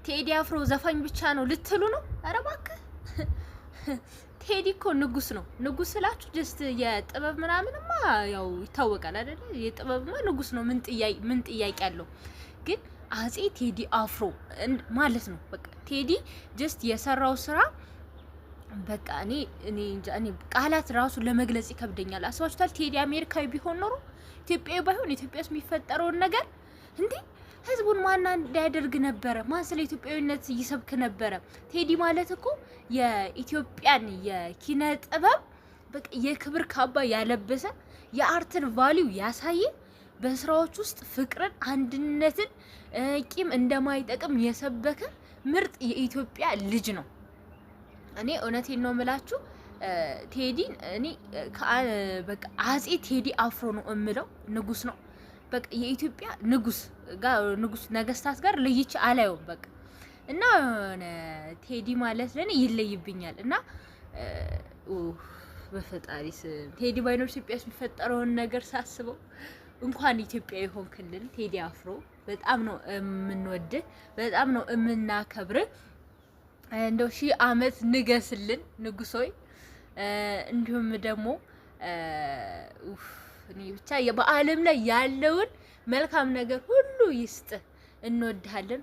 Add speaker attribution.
Speaker 1: ቴዲ አፍሮ ዘፋኝ ብቻ ነው ልትሉ ነው? ኧረ እባክህ፣ ቴዲ እኮ ንጉስ ነው። ንጉስ ስላችሁ just የጥበብ ምናምንማ ያው ይታወቃል አይደለ? የጥበብማ ንጉስ ነው። ምን ጥያቄ አለው? ግን አጼ ቴዲ አፍሮ ማለት ነው። በቃ ቴዲ just የሰራው ስራ በቃ እኔ እንጃ፣ እኔ ቃላት ራሱ ለመግለጽ ይከብደኛል። አስባችሁታል? ቴዲ አሜሪካዊ ቢሆን ኖሮ፣ ኢትዮጵያዊ ባይሆን፣ ኢትዮጵያ ውስጥ የሚፈጠረውን ነገር እንዴ፣ ህዝቡን ማን እንዲያደርግ ነበረ? ማን ስለ ኢትዮጵያዊነት ይሰብክ ነበረ? ቴዲ ማለት እኮ የኢትዮጵያን የኪነ ጥበብ በቃ የክብር ካባ ያለበሰ፣ የ art ን value ያሳየ፣ በስራዎች ውስጥ ፍቅርን፣ አንድነትን፣ ቂም እንደማይጠቅም የሰበከ ምርጥ የኢትዮጵያ ልጅ ነው። እኔ እውነቴን ነው የምላችሁ፣ ቴዲን እኔ በቃ አጼ ቴዲ አፍሮ ነው እምለው። ንጉስ ነው፣ በቃ የኢትዮጵያ ንጉስ ጋር፣ ንጉስ ነገስታት ጋር ለይቼ አላየውም። በቃ እና ቴዲ ማለት ለኔ ይለይብኛል። እና በፈጣሪ ስም፣ ቴዲ ባይኖር ኢትዮጵያ ውስጥ የሚፈጠረውን ነገር ሳስበው፣ እንኳን ኢትዮጵያዊ ሆንክልን ቴዲ አፍሮ። በጣም ነው የምንወድህ፣ በጣም ነው የምናከብርህ። እንደው ሺህ ዓመት ንገስልን ንጉሶይ። እንዲሁም ደግሞ እኔ ብቻ በዓለም ላይ ያለውን መልካም ነገር ሁሉ ይስጥ። እንወድሃለን።